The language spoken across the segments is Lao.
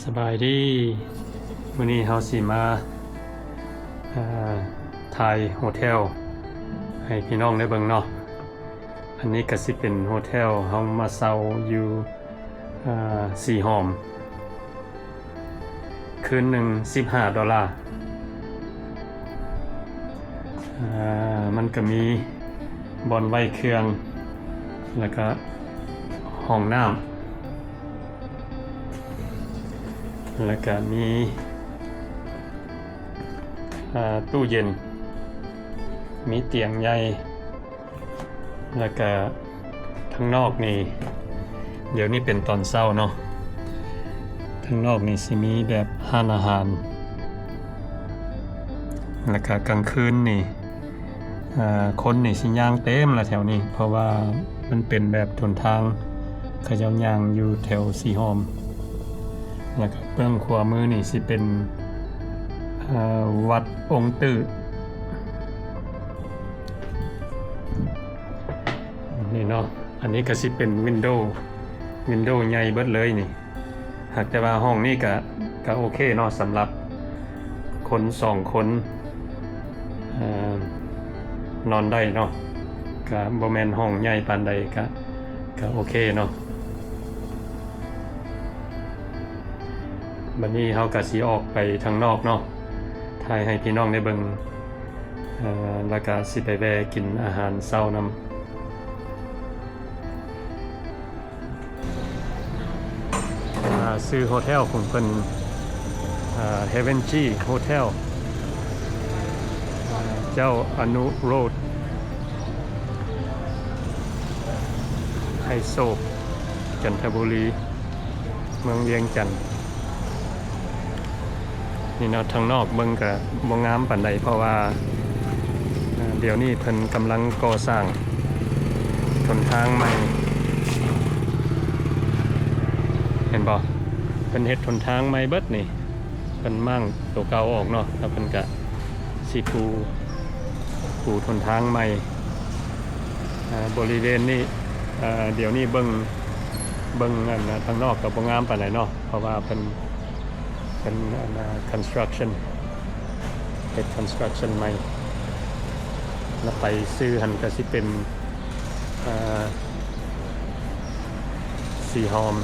ສະບາຍດີ ມື້ນີ້ເຮົາຊິມາ ເອີ ຖ່າຍໂຮເທວໃຫ້ພີ່ນ້ອງໄດ້ເບິ່ງເນາະ. ອັນນີ້ກະຊິເປັນໂຮເທວເຮົາມາເຊົ່າຢູ່ ເອີ ສີຫອມ ຄືນໜຶ່ງສິບຫ້າໂດລາ. ເອີ ມັນກະມີບ່ອນໄວ້ເຄື່ອງ ແລ້ວກະຫ້ອງນ້ຳ ແລ້ວກະມີ ເອີ ຕູ້ເຢັນ ມີຕຽງໃຫຍ່ ແລ້ວກະທາງນອກນີ້ ດຽວນີ້ເປັນຕອນເຊົ້າເນາະ ທາງນອກນີ້ຊິມີແບບຮ້ານອາຫານ ແລ້ວກະກາງຄືນນີ້ ເອີ ຄົນນີ້ຊິຍ່າງເຕັມລະແຖວນີ້ ເພາະວ່າມັນເປັນແບບຫົນທາງ ເຂົາເຈົ້າຍ່າງຢູ່ແຖວສີຫອມ. ແລ້ວກະເບື້ອງຂວາມືນີ້ຊິເປັນ ເອີ ວັດອົງຕື້ ນີ້ເນາະ. ອັນນີ້ກະຊິເປັນວິນໂດ ວິນໂດໃຫຍ່ເບິດເລີຍນີ້. ຫາກແຕ່ວ່າຫ້ອງນີ້ກະ ກະໂອເຄເນາະ ສຳລັບຄົນສອງຄົນ ເອີ ນອນໄດ້ເນາະ ກະບໍ່ແມ່ນຫ້ອງໃຫຍ່ປານໃດ ກະ ກະໂອເຄເນາະ. ບັດນີ້ເຮົາກະຊິອອກໄປທາງນອກເນາະ ຖ່າຍໃຫ້ພີ່ນ້ອງໄດ້ເບິ່ງ ເອີ ແລ້ວກະຊິໄປແວ່ກິນອາຫານເຊົ້ານຳ. ອ່າ ຊື່ໂຮເທວຂອງເພິ່ນ ອ່າ Heaven G Hotel ເຈົ້າອະນຸໂຣດ ໄຮໂຊກ ຈັນທະບູລີ ເມືອງວຽງຈັນ. ນີ້ເນາະ ທາງນອກເບິ່ງກະບໍ່ງາມປານໃດ ເພາະວ່າ ເອີ ດຽວນີ້ເພິ່ນກຳລັງກໍ່ສ້າງຫົນທາງໃໝ່ ເຫັນບໍ່? ເພິ່ນເຮັດຫົນທາງໃໝ່ເບິດນີ້ ເພິ່ນມ້າງໂຕເກົ່າອອກເນາະ ແລ້ວເພິ່ນກະຊິປູ ປູຫົນທາງໃໝ່. ເອີ ບໍລິເວນນີ້ ເອີ ດຽວນີ້ເບິ່ງ ເບິ່ງອັນ ທາງນອກກະບໍ່ງາມປານໃດເນາະ ເພາະວ່າເພິ່ນ ເປັນອັນ construction ເຮັດ construction ໃໝ່ ແລ້ວໄປຊື່ຫັ້ນກະຊິເປັນ ເອີ ສີຫອມ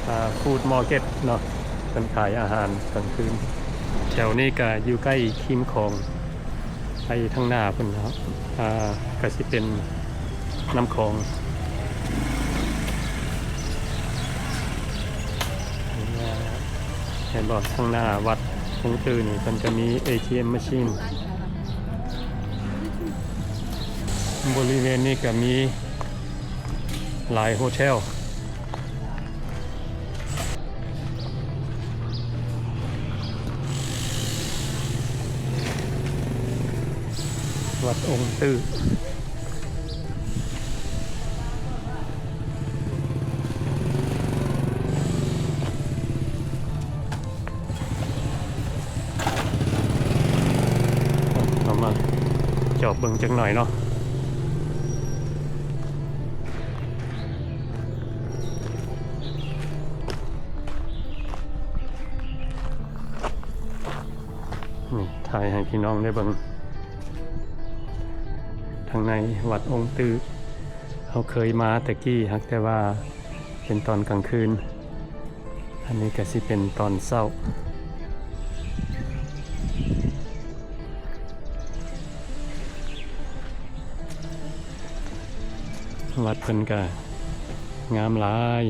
ອ່າ Food Market ເນາະ ເພິ່ນຂາຍອາຫານກາງຄືນ. ແຖວນີ້ກະຢູ່ໃກ້ຄີມຂອງ ໄປທາງໜ້າພຸ້ນເນາະ ອ່າ ກະຊິເປັນນ້ຳຂອງ. ເຫັນບໍ່? ທາງໜ້າວັດຄົງຕື້ນີ້ ເພິ່ນກະມີ ເອທີເອັມ machine. ບໍລິເວນນີ້ກະມີຫຼາຍໂຮເທວ. ວັດອົງຕື້ ເຮົາມາຈອບເບິ່ງຈັກໜ້ອຍເນາະ. ນີ້ ຖ່າຍໃຫ້ພີ່ນ້ອງໄດ້ເບິ່ງ ທາງໃນວັດອົງຕື້ ເຮົາເຄີຍມາແຕ່ກີ້ ຫາກແຕ່ວ່າເປັນຕອນກາງຄືນ. ອັນນີ້ກະຊິເປັນຕອນເຊົ້າ. ວັດເພິ່ນກະງາມຫຼາຍ.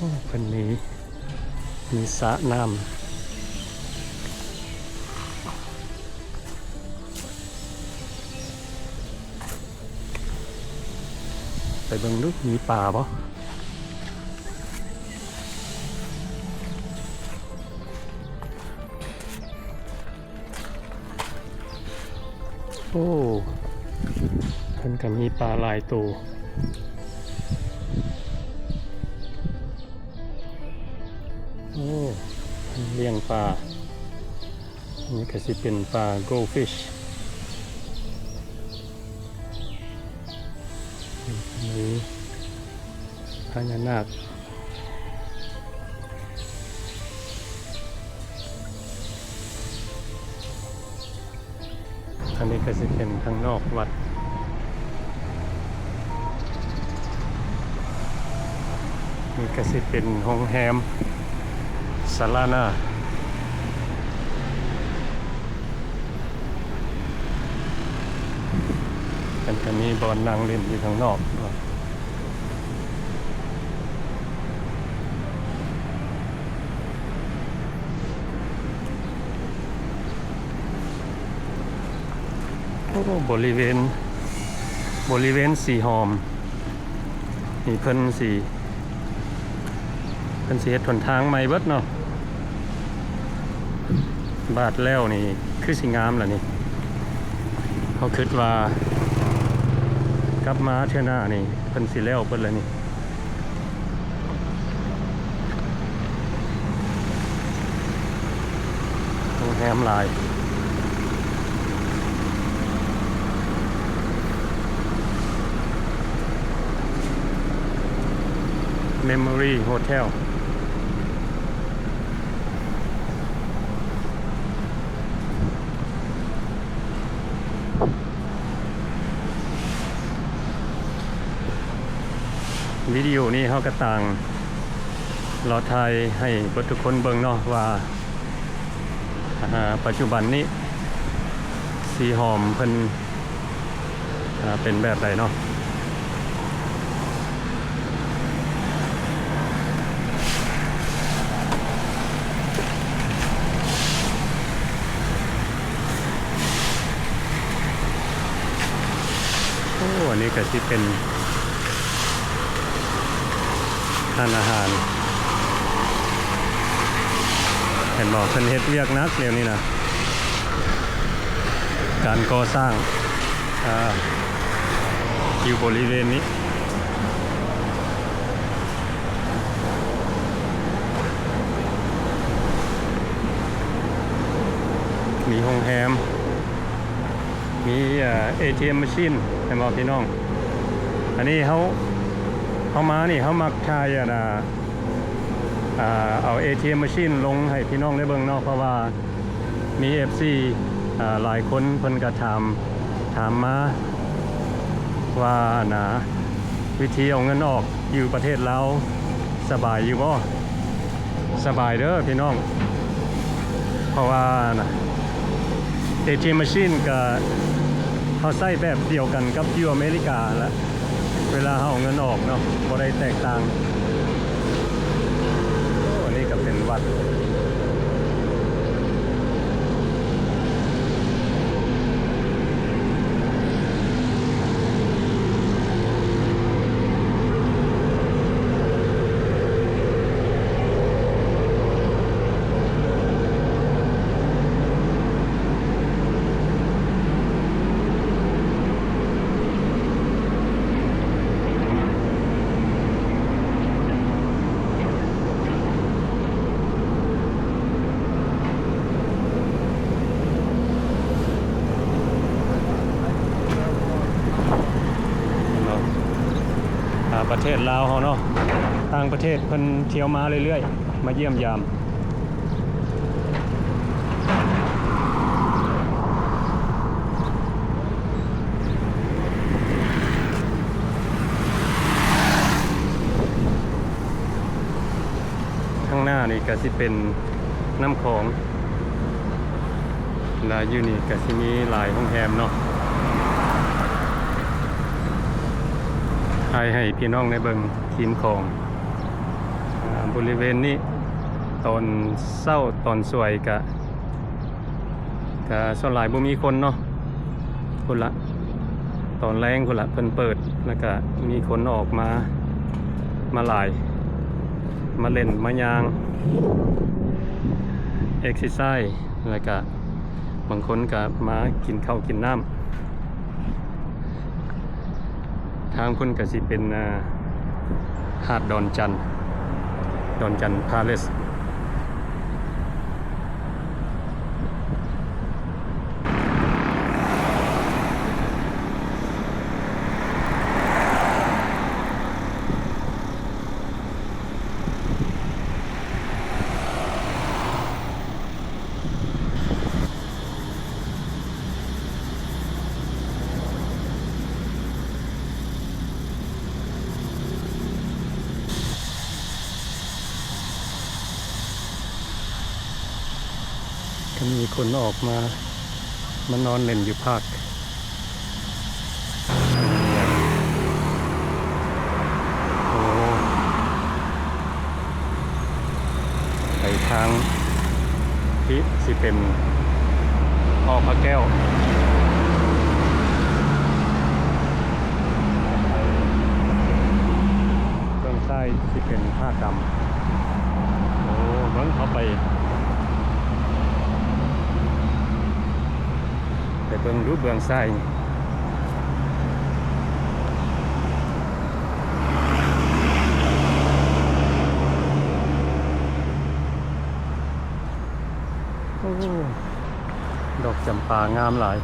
ໂອ້ ເພິ່ນມີ ມີສະນ້ຳ. ໄປເບິ່ງດູ ມີປາບໍ່? ໂອ້ ເພິ່ນກໍມີປາຫຼາຍໂຕ. ໂອ້ ລ້ຽງປາ. ນີ້ກໍຊິເປັນປາ goldfish. ມີພະຍານາກ. ອັນນີ້ກໍຊິເປັນທາງນອກວັດ. ນີ້ກໍຊິເປັນໂຮງແຮມສາລານາ. ເພິ່ນກໍມີບ່ອນນັ່ງຫຼິ້ນຢູ່ທາງນອກ. ໂອ້ ບໍລິເວນ ບໍລິເວນສີຫອມນີ້ ເພິ່ນຊິ ເພິ່ນຊິເຮັດຫົນທາງໃໝ່ເບິດເນາະ. ບາດແລ້ວນີ້ຄືຊິງາມລະນີ້. ເຮົາຄິດວ່າກັບມາເທື່ອໜ້ານີ້ ເພິ່ນຊິແລ້ວເບິດລະນີ້. ໂຮງແຮມຫຼາຍ. Memory Hotel. ວິດີໂອນີ້ເຮົາກໍຕ່າງລໍຖ່າຍໃຫ້ເບິດທຸກຄົນເບິ່ງເນາະວ່າ ອາ ປັດຈຸບັນນີ້ສີຫອມເພິ່ນ ອາ ເປັນແບບໃດເນາະ. ໂອ້ ອັນນີ້ກໍຊິເປັນຮ້ານອາຫານ ເຫັນບໍ່ ເພິ່ນເຮັດວຽກໜັກດຽວນີ້ນະ ການກໍ່ສ້າງ ອາ ຢູ່ບໍລິເວນນີ້ ມີໂຮງແຮມ ມີ ເອີ ເອທີເອັມ machine ເຫັນບໍ່ພີ່ນ້ອງ? ອັນນີ້ເຮົາ ເຮົາມານີ້ ເຮົາມັກຖ່າຍ ອັນ ເອົາ ເອທີເອັມ machine ລົງໃຫ້ພີ່ນ້ອງໄດ້ເບິ່ງເນາະ ເພາະວ່າ ມີເອັຟຊີ ອາ ຫຼາຍຄົນເພິ່ນກໍຖາມ ຖາມມາວ່າ ອັນນ່າ ວິທີເອົາເງິນອອກຢູ່ປະເທດລາວສະບາຍຢູ່ບໍ່? ສະບາຍເດີພີ່ນ້ອງ ເພາະວ່າ ອັນນ່າ ເອທີເອັມ machine ກໍ ເຮົາໃຊ້ແບບດຽວກັນກັບຢູ່ອາເມລິກາຫັ້ນແຫຼະ ເວລາເຮົາເອົາເງິນອອກເນາະ ບໍ່ໄດ້ແຕກຕ່າງ. ໂອ້ ອັນນີ້ກໍເປັນວັດ. ເນາະ ອາ ປະເທດລາວເຮົາເນາະ ຕ່າງປະເທດເພິ່ນທ່ຽວມາເລື້ອຍໆ ມາຢ້ຽມຢາມ. ຂ້າງໜ້ານີ້ກະຊິເປັນນ້ຳຂອງ ແລະ ຢູ່ນີ້ກະຊິມີຫຼາຍໂຮງແຮມເນາະ. ຖ່າຍໃຫ້ພີ່ນ້ອງໄດ້ເບິ່ງ ທີມຂອງ ອາ ບໍລິເວນນີ້ ຕອນເຊົ້າຕອນສວຍກະ ກະສ່ວນຫຼາຍບໍ່ມີຄົນເນາະ ພຸ້ນລະ ຕອນແລງພຸ້ນລະເພິ່ນເປີດ ແລ້ວກະມີຄົນອອກມາ ມາຫຼາຍ ມາຫຼິ້ນ ມາຍ່າງ ເອັກເຊີໄຊ ແລ້ວກະບາງຄົນກະມາກິນເຂົ້າກິນນ້ຳ. ທາງພຸ້ນກະຊິເປັນ ເອີ ຫາດດອນຈັນ ດອນຈັນພາເລສ. ກະມີຄົນອອກມາ ມານອນຫຼິ້ນຢູ່ພາກ. ໂອ້ ໄປທາງທີ່ຊິເປັນຫໍພະແກ້ວ ເບື້ອງຊ້າຍຊິເປັນທາດດຳ. ໂອ້ ເບິ່ງເຂົ້າໄປ ໄປເບິ່ງດູເບື້ອງຊ້າຍ. ໂອ້ ດອກຈຳປາງາມຫຼາຍ.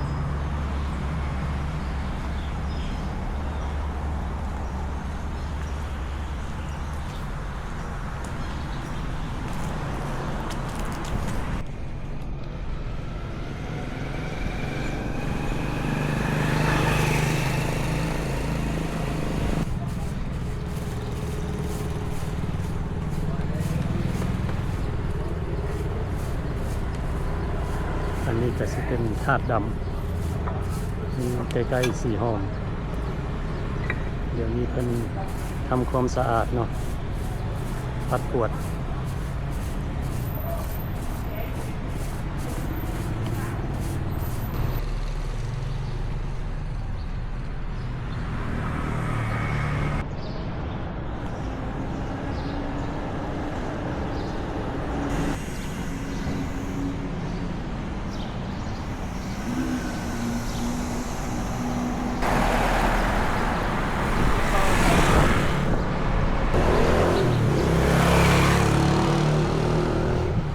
ອັນນີ້ກະຊິເປັນທາດດຳ ຢູ່ໃກ້ໆສີຫອມ. ດຽວນີ້ເພິ່ນທຳຄວາມສະອາດເນາະ ປັດກວາດ.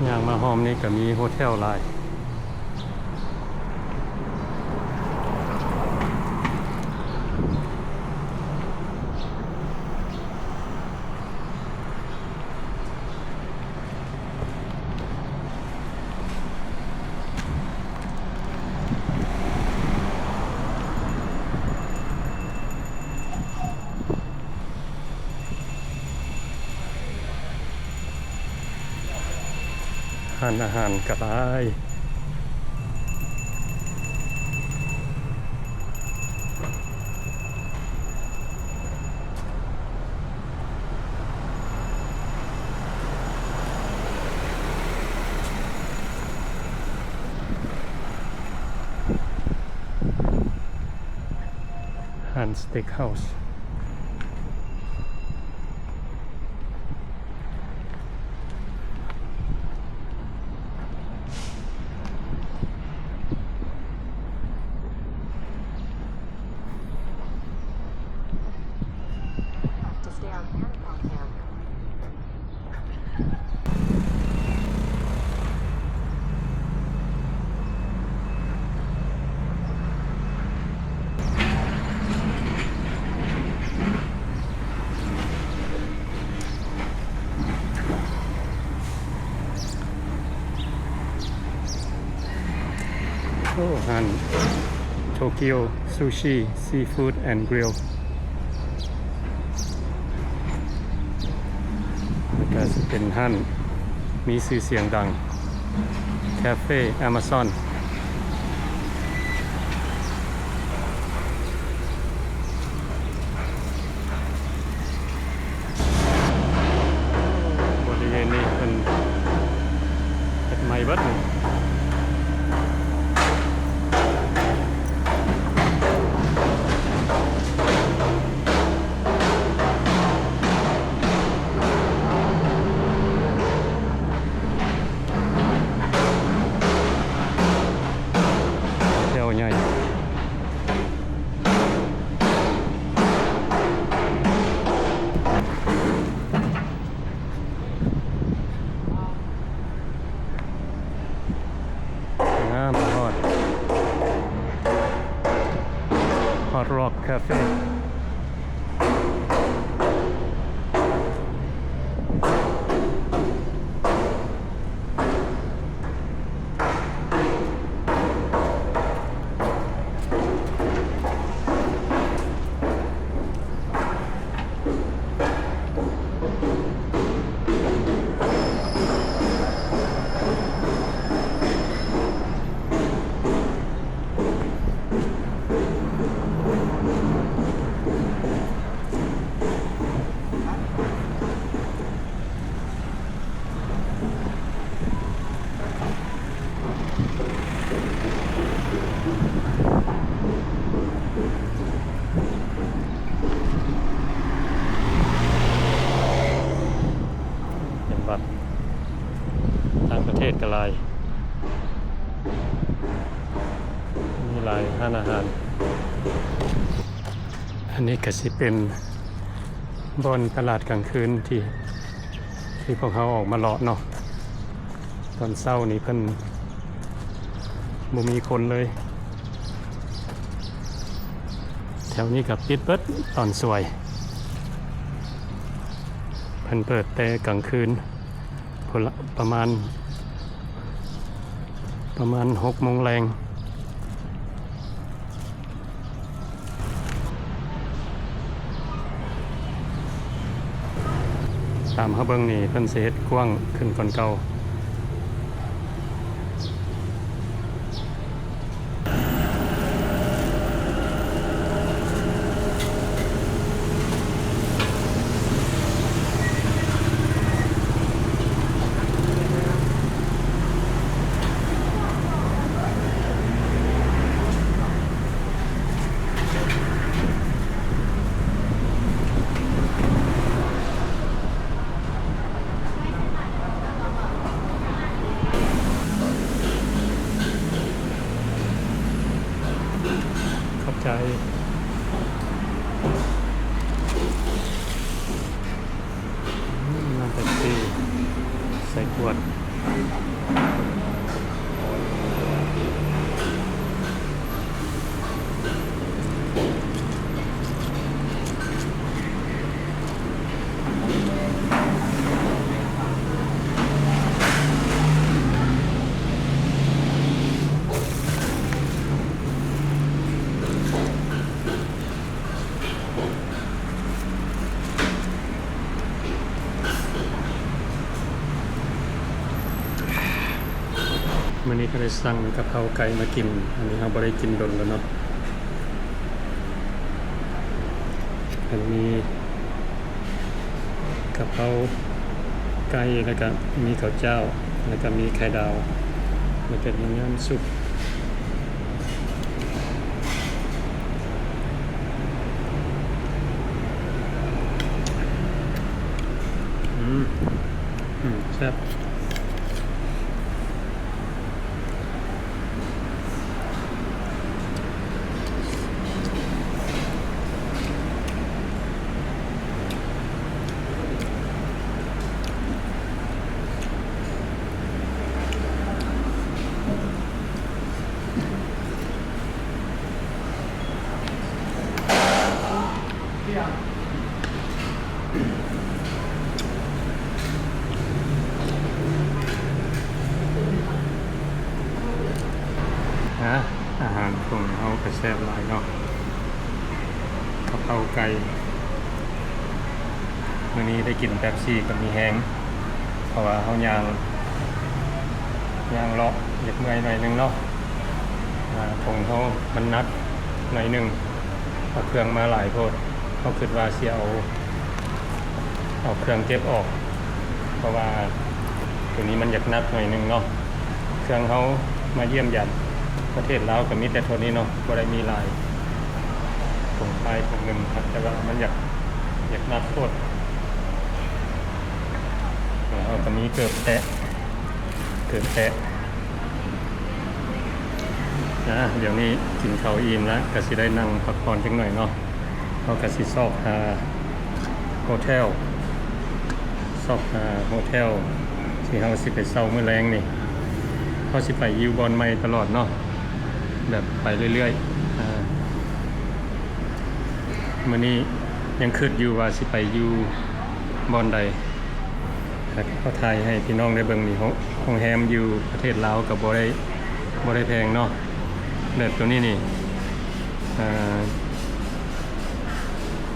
ຍ່າງມາຮອບນີ້ກະມີໂຮເທວຫຼາຍ. ຮ້ານອາຫານກະຫຼາຍ. ຮ້ານສະເຕັກເຮົາ. ໂອ້ ຮ້ານ Tokyo Sushi Seafood and Grill. ແລ້ວກະຊິເປັນຮ້ານມີຊື່ສຽງດັງ Cafe Amazon. ບໍລິເວນນີ້ເພິ່ນເຮັດໃໝ່ເບິດນີ້. ໂອ້ ກາເຟ. ເປັນວັດ ຕ່າງປະເທດກໍຫຼາຍ ມີຫຼາຍຮ້ານອາຫານ. ອັນນີ້ກໍຊິເປັນບ່ອນຕະຫຼາດກາງຄືນທີ່ ທີ່ພວກເຮົາອອກມາເລາະເນາະ. ຕອນເຊົ້ານີ້ເພິ່ນບໍ່ມີຄົນເລີຍ. ແຖວນີ້ກໍປິດເບິດຕອນສວຍ. ເພິ່ນເປີດແຕ່ກາງຄືນພຸ້ນລະ ປະມານ ປະມານຫົກໂມງແລງ. ຕາມເຮົາເບິ່ງນີ້ ເພິ່ນຊິເຮັດກວ້າງຂຶ້ນກວ່າເກົ່າ. ຂອບໃຈ. ອືມ ນ້ຳເປັບຊີ ໃສ່ຂວດ. ມື້ນີ້ກໍໄດ້ສັ່ງກະເພົາໄກ່ມາກິນ, ອັນນີ້ເຮົາບໍ່ໄດ້ກິນດົນແລ້ວເນາະ. ກໍມີກະເພົາໄກ່ ແລ້ວກໍມີເຂົ້າເຈົ້າ ແລ້ວກໍມີໄຂ່ດາວ ແລ້ວກໍມີນ້ຳຊຸບ. ອືມ ອືມ ແຊບ. ອາ ອາຫານຂອງເຮົາກໍແຊບຫຼາຍເນາະ, ກະເພົາໄກ່. ມື້ນີ້ໄດ້ກິນເປັບຊີກໍມີແຮງ ເພາະວ່າເຮົາຍ່າງ ຍ່າງເລາະ ຢາກເມື່ອຍໜ້ອຍໜຶ່ງເນາະ. ອາ ຖົງເຮົາມັນໜັກໜ້ອຍໜຶ່ງ ເອົາເຄື່ອງມາຫຼາຍໂພດ. ເຮົາຄິດວ່າຊິເອົາ ເອົາເຄື່ອງເກັບອອກ ເພາະວ່າໂຕນີ້ມັນຢາກໜັກໜ້ອຍໜຶ່ງເນາະ. ເຄື່ອງເຮົາມາຢ້ຽມຢາມປະເທດລາວກໍມີແຕ່ເທົ່ານີ້ເນາະ, ບໍ່ໄດ້ມີຫຼາຍ. ຖົງພາຍຖົງໜຶ່ງ ແຕ່ວ່າມັນຢາກ ຢາກໜັກໂພດ. ເຮົາກໍມີເກີບແຕະ ເກີບແຕະ. ອາ ດຽວນີ້ກິນເຂົ້າອີ່ມແລ້ວ ກໍຊິໄດ້ນັ່ງພັກຜ່ອນຈັກໜ້ອຍເນາະ. ເຮົາກໍຊິຊອກຫາໂຮເທວ ຊອກຫາໂຮເທວທີ່ເຮົາຊິໄປເຊົ່າມື້ແລງນີ້. ເຮົາຊິໄປຢູ່ບ່ອນໃໝ່ຕະຫຼອດເນາະ, ແບບໄປເລື້ອຍໆ. ອາ ມື້ນີ້ຍັງຄິດຢູ່ວ່າຊິໄປຢູ່ບ່ອນໃດ. ເຮົາຖ່າຍໃຫ້ພີ່ນ້ອງໄດ້ເບິ່ງນີ້ ໂຮງແຮມຢູ່ປະເທດລາວກໍບໍ່ໄດ້ ບໍ່ໄດ້ແພງເນາະ. ແບບໂຕນີ້ນີ້ ອ່າ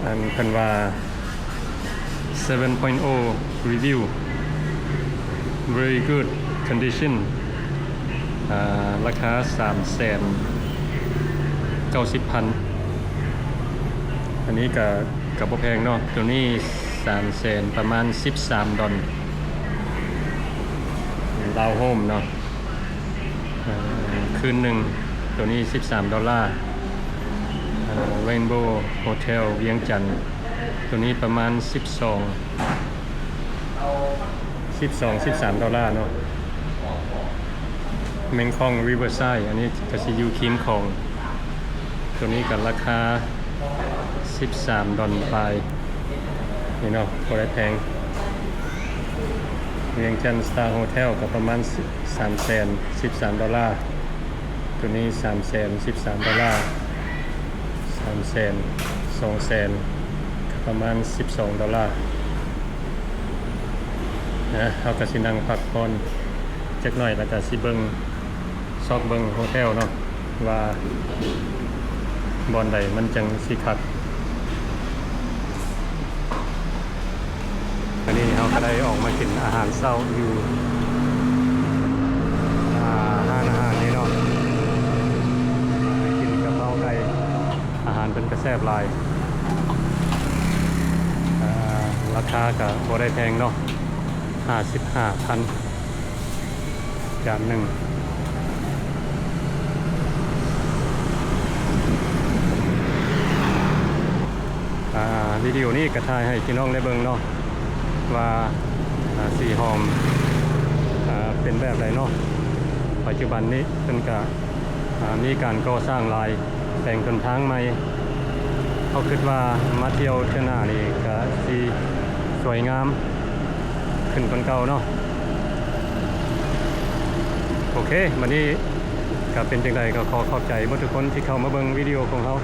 ອັນເພິ່ນວ່າ seven point oh review, very good condition, ອ່າ ລາຄາສາມແສນເກົ້າສິບພັນ. ອັນນີ້ກໍ ກໍບໍ່ແພງເນາະ. ໂຕນີ້ສາມແສນ ປະມານສິບສາມດອນ ລາວໂຮມເນາະ. ເອີ ຄືນໜຶ່ງ ໂຕນີ້ສິບສາມດອນລາ. ເອີ Rainbow Hotel ວຽງຈັນ ໂຕນີ້ປະມານສິບສອງ ສິບສອງ ສິບສາມດອນລາເນາະ. ແມ່ງຂອງ Riverside ອັນນີ້ກໍຊິຢູ່ຄຣີມຂອງ ໂຕນີ້ກໍລາຄາສິບສາມດອນປາຍ ນີ້ເນາະ ບໍ່ໄດ້ແພງ. ວຽງຈັນ Star Hotel ກໍປະມານສາມແສນສິບສາມດອນລາ. ໂຕນີ້ສາມແສນສິບສາມດອນລາ ສາມແສນ ສອງແສນ ກໍປະມານສິບສອງດອນລາ. ນະ ເຮົາກໍຊິນັ່ງພັກຜ່ອນຈັກໜ້ອຍ ແລ້ວກໍຊິເບິ່ງ ຊອກເບິ່ງໂຮເທວເນາະ ວ່າບ່ອນໃດມັນຈັ່ງຊິຄັກ. ອັນນີ້ເຮົາກໍໄດ້ອອກມາກິນອາຫານເຊົ້າຢູ່ ອ່າ ຮ້ານອາຫານນີ້ເນາະ ກິນກະເພາໄກ່. ອາຫານເພິ່ນກໍແຊບຫຼາຍ. ເອີ ລາຄາກໍບໍ່ໄດ້ແພງເນາະ ຫ້າສິບຫ້າພັນ ຈານໜຶ່ງ. ອ່າ ວິດີໂອນີ້ກໍຖ່າຍໃຫ້ພີ່ນ້ອງໄດ້ເບິ່ງເນາະ ວ່າ ອ່າ ສີຫອມ ອ່າ ເປັນແບບໃດເນາະ. ປັດຈຸບັນນີ້ເພິ່ນກະ ອ່າ ມີການກໍ່ສ້າງຫຼາຍ ແປງເປັນທາງໃໝ່. ເຮົາຄິດວ່າມາທ່ຽວເທື່ອໜ້ານີ້ກະຊິສວຍງາມຂຶ້ນກວ່າເກົ່າເນາະ. ໂອເຄ ບັດນີ້ກະເປັນຈັ່ງໃດກໍຂໍຂອບໃຈເບິດທຸກຄົນທີ່ເຂົ້າມາເບິ່ງວິດີໂອຂອງເຮົາ.